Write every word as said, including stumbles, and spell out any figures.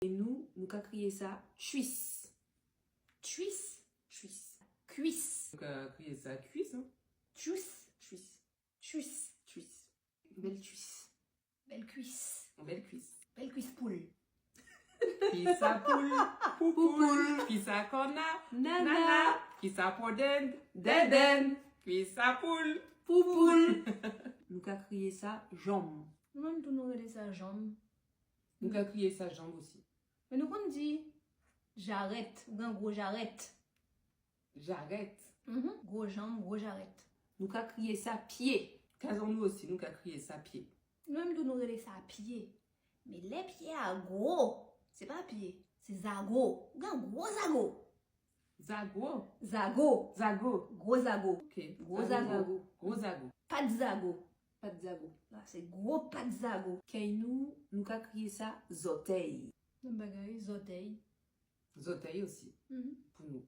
E nou, nou ka kriye sa cuisse. Cuisse. Cuisse. Cuisse. Nou ka kriye sa cuisse, hein? Cuisse. Cuisse. Cuisse. Cuisse. Bèl cuisse. Bèl cuisse. Bèl cuisse. Bèl cuisse poul. Cuisse à poule. Poupoule. Cuisse à corna. Nana. Cuisse à podend. Denden. Cuisse à poule. Poupoule. Nou ka kriye sa janm. Nou menm tou nou rele sa janm. Nou ka kriye sa janm osi. Men nou konn di jarèt, ou gen gwo jarèt. Jarèt. Mhm. Gwo janm, gwo jarèt. Nou ka kriye sa pye. Kazan nou osi, nou ka kriye sa pye. Nou menm tou nou rele sa pye. Men lè pye a gwo, se pa pye, se zago. Ou gen gwo zago. Zago. Zago. Zago. Gwo zago. Ok. Gwo zago. Gwo zago. Pat zago. Pat zago. La, se gwo pat zago. Kèy nou, nou ka kriye sa zòtèy. Menm bagay, zòtèy. Zòtèy osi. Mhm. Pou nou.